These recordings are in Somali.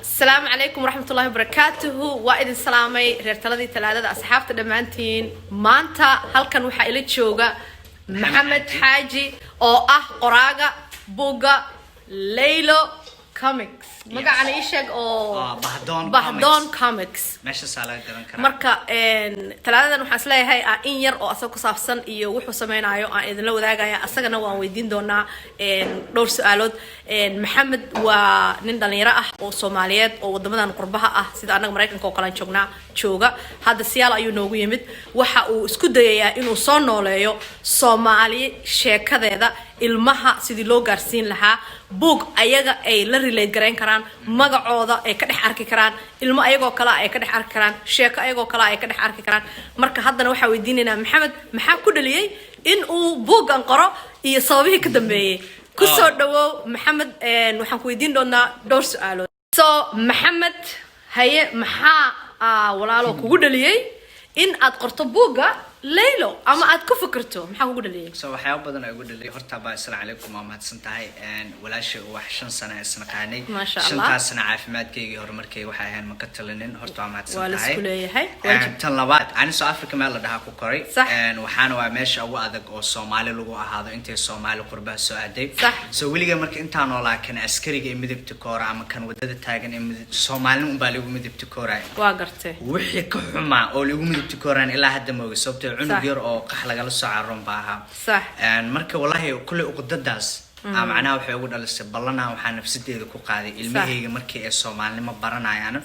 Asalaamu calaykum waraxmatullahi wabarakaatuhu. Waa idin salaamay, reer Taladii Talaadada, asxaabta dhammaantiin. Maanta halkan waxaa ila jooga Maxamed Xaaji oo ah qoraaga buugga Laylo Comics. Magacana ii sheeg oo Bahdoon. Bahdoon Comics. Meeshaasaa laga garan karaa. Marka Talaadadan waxaan isleeyahay in yar oo asaga ku saabsan iyo wuxuu sameynayo aan idinla wadaagaya, asagana waan weydiin doonaa dhowr su-aalood. Maxamed waa nin dhalinyaro ah oo Soomaaliyeed oo wadamadan qurbaha ah, sida annaga Maraykanka oo kale aan joognaa, jooga. Hadda Siyaal ayuu noogu yimid. Waxa uu isku dayayaa inuu soo nooleeyo Soomaali sheekadeeda, ilmaha sidii loo gaarsiin lahaa buug ayaga ay la relate garayn karaan, magacooda ay ka dhex arki karaan, ilmo ayagoo kale ay ka dhex arki karaan, sheeko ayagoo kale ay ka dhex arki karaan. Marka haddana waxaa weydiinaynaa Maxamed maxaa ku dhaliyey in uu buuggan qoro iyo sababihii ka dambeeyey. Kusoo dhawow, Maxamed. Waxaan ku weydiin doonaa dhowr su-aalood. So Maxamed, haye, maxaa walaalo kugu dhaliyey in aad qorto buugga Laylo ama aad ku fikirto? Maxaa kugu dhaliyey? So waxyaaba badan oo igu dhaliyay horta baa. Assalaamu calaykum, waa mahadsan tahay walaashay. Wax 5 sano isnaqaanay. Maasha Allah. Shantaas sano caafimaadkaygii, horumarkayga waxay ahayn ma ka talinin. Horta waa mahadsan Waa la tahay. Isku leeyahay. Waajib. Tan labaad, ani South Africa meel la dhahaa ku koray. Waxaana waa meesha ugu adag oo Soomaali lagu ahaado intay Soomaali qurbaha soo aaday. So weliga marka intaan noolaa, kan askariga ee midabta koora ama kan wadada taagan ee Soomaalin unbaa lagu midabta kooraya. Waa gartay. Wixii ka xumaa oo lagu midabta kooraan ilaa hadda mooga, sababtoo cunug yar oo qax lagala soo caroon baa ahaa. Marka wallahi kulley uqdadaas macnaha waxay ugu dhalisay ballanaha. Waxaa nafsadeeda ku qaaday ilmahayga markii ay Soomaalinimo baranayaan,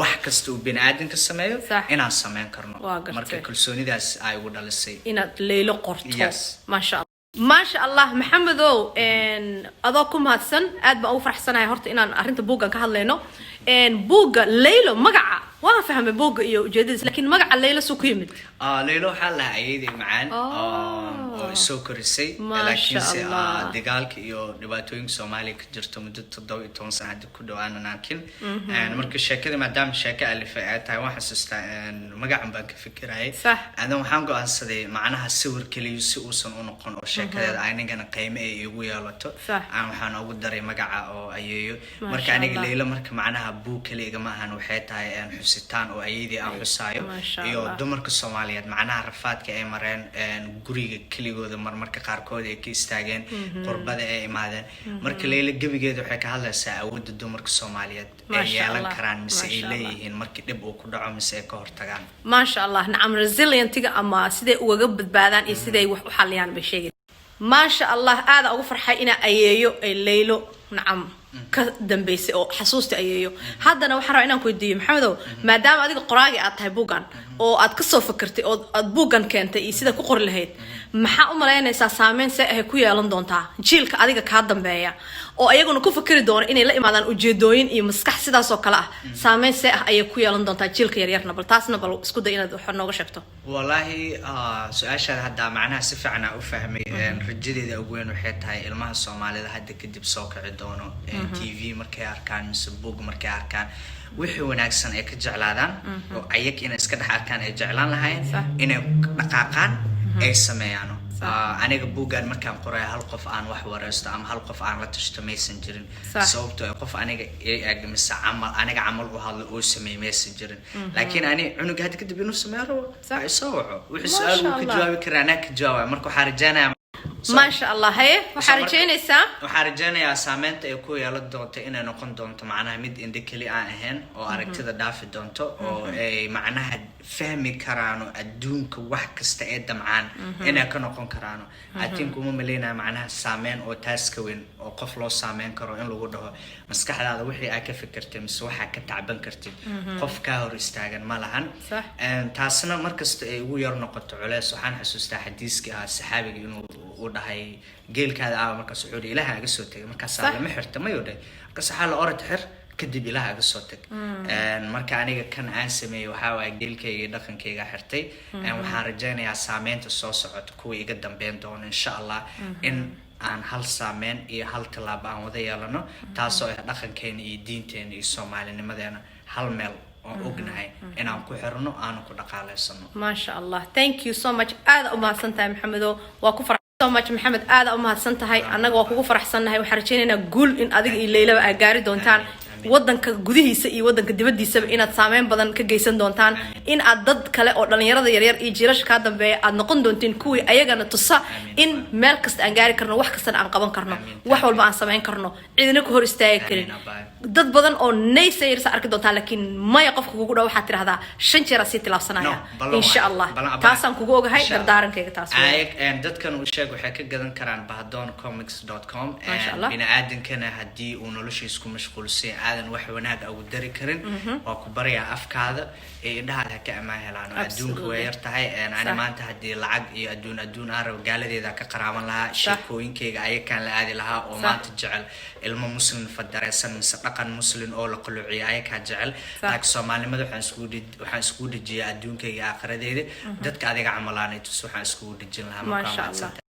wax kasta uu bini aadanka sameeyo inaan sameyn karno. Waa gartay. Marka kalsoonidaas ay ugu dhalisay inaad Leylo qorto. Yes. Maasha Allah, maasha Allah. Maxamedow, adoo ku mahadsan, aad baan ugu faraxsanahay horta inaan arrinta buuggan ka hadlayno. Buugga Laylo, magaca waan fahmay, buugga iyo ujeedadiis, laakiin magaca Laylo suu ku yimid? Laylo waxaa lahaa ayeeday macaan oo isoo korisay. Maasha laakiinse Allah. Dagaalka iyo dhibaatooyinka Soomaaliya ka jirto muddo 17 sano hadda ku dhow aanan arkin. Marka sheekada maadaama sheeko alifay ay tahay, waan xasuustaa magacan baan ka fikirayay. Adan waxaan go-aansaday macnaha sawir keliya si uusan u noqon oo sheekadeeda anigana qiime ay igu yeelato, aan waxaan ugu daray magaca oo ayeeyo. Maasha Marka aniga Allah. Laylo marka macnaha buug kaliya igama ahan, waxay tahay xusitaan oo ayeedii aan xusaayo Maasha iyo Allah. dumarka Soomaaliyeed, macnaha rafaadka ay mareen, guriga keligooda marmarka qaarkood ay ka istaageen, qurbada ay imaadeen. Marka Leyla gebigeeda waxay ka hadlaysaa awoodda dumarka Soomaaliyeed ay Maasha yeelan Allah. karaan mise ay Maasha Allah. leeyihiin markii dhib uu ku dhaco mise ay ka hortagaan. Maasha Allah, nacam, resilientiga ama siday ugaga badbaadaan iyo siday wax u xaliyaan bay sheegay. Maasha Allah, aada ugu farxay inaa ayeeyo ay Laylo, nacam, ka dambeysay oo xasuusta ayeeyo. Haddana waxaan rabaa inaan ku weydiiyo, Maxamedow, maadaama adiga qoraagii aad tahay buuggan oo aad kasoo fikirtay oo aad buuggan keentay iyo sida ku qori lahayd, maxaa u malaynaysaa saameyn see ahay ku yeelan doontaa jiilka adiga kaa dambeeya oo ayaguna ku fikiri doona inay la imaadaan ujeedooyin iyo maskax sidaas oo kale ah? Saameyn see ah ayay ku yeelan doontaa jiilka yaryarna? Bal taasna bal isku day inaad wax nooga sheegto. Wallaahi su-aashaada hadda macnaha si fiican aan u fahmay. Rajadeeda ugu weyn waxay tahay ilmaha Soomaalida hadda kadib soo kici doono, TV markay arkaan mise buug markay arkaan, wixii wanaagsan ay ka jeclaadaan oo ayag inay iska dhex arkaan ay jeclaan lahaayeen, inay dhaqaaqaan ay sameeyaan. Aniga buuggaan markaan qorayo, hal qof aan wax wareysto ama hal qof aan la tashto maysan jirin, sababtoo ah qof aniga i eg mise camal aniga camal u hadlo oo sameey maysan jirin. Laakiin ani cunuga hadda kadib inuu sameeyo rabo, ha isoo waco, wixii su-aal wuu ka Allah. jawaabi karaa, anaa ka jawaabaya. Marka waxaa rajeynayaa Maasha Allah. Haye, waxaa rajaynaysaa? Waxaan rajeynayaa saameynta ay ku yeelan doonto inay noqon doonto macnaha mid indho keli aan ahayn oo aragtida dhaafi doonto oo ay macnaha fahmi karaano adduunka wax kasta ee damcaan inay ka noqon karaano. I think uma maleynaya macnaha saameyn oo taas ka weyn oo qof loo saameyn karo in lagu dhaho maskaxdaada wixii aa ka fikirtay mise waxaa ka tacban kartid, qof kaa hor istaagan ma lahan. Taasna markasta ay ugu yar noqoto culeys, waxaan xasuustaa xadiiskii ahaa saxaabiga inuu u dhahay geelkaada aawa, markaas wuxuu yihi, "Ilaha aga soo tegay." Markaasaa lama xirta mayuu dhahay. Markaas waxaa la orod xir, kadib Ilaha aga soo tag. Marka aniga kan aan sameeyey waxaa waaye geelkayga iyo dhaqankayga xirtay. Waxaan rajaynayaa saameynta soo socota, kuwa iga dambeyn doono insha Allah, in aan hal saameyn iyo hal tallaabo aan wada yeelano, taasoo ah dhaqankeena iyo diinteena iyo Soomaalinimadeena hal meel oon ognahay inaan ku xirno, aanu ku dhaqaaleysano. Maasha Allah, thank you so much. Aada u mahadsan tahay, Maxamedo. Waa ku farax so much, Maxamed. Aada u mahadsan tahay. Annaga waa kugu faraxsannahay. Waxaan rajaynaynaa guul in adiga iyo Leylaba aa gaari doontaan. Amiin. Wadanka gudihiisa iyo wadanka dibadiisaba inaad saameyn badan ka geysan doontaan, in aad dad kale oo dhalinyarada yaryar iyo jiilasha kaa dambeeya aad noqon doontiin kuwii ayagana tusa in meel kasta aan gaari karno, wax kastana aan qaban karno, wax walba aan samayn karno, cidina ku hor istaagi karin. Dad badan oo naysayers arki doontaa, laakiin maya qofka kugu dhow waxaad tidhahdaa shan jeer aad sii tilaabsanaya, insha Allah. Taasaan kugu ogahay, dardaarankayga taas. Dadkan uu sheeg waxay ka gadan karaan bahdooncomics.com. Masha Allah. Bini aadankana haddii uu noloshiis ku mashquulsan, aadan wax wanaag ugu dari karin, waa ku baryaa afkaada ee indhahaada ha ka amaan helaan. Adduunka way yar tahay. Ani maanta haddii lacag iyo adduun adduun aan rabo, gaaladeeda ka qaraaban lahaa, sheekooyinkayga ayakaan la aadi lahaa oo maanta jecel ilmo Muslim fadareysan mise dhaqan Muslim oo la qaluuciya, ayakaa jecel. Laakiin Soomaalinimada waxaan iskugu dejiyaa adduunkayga, aakhiradeeda. Dadka adiga camalaanay tus waxaan iskugu dejin lahaa. Maasha Allah.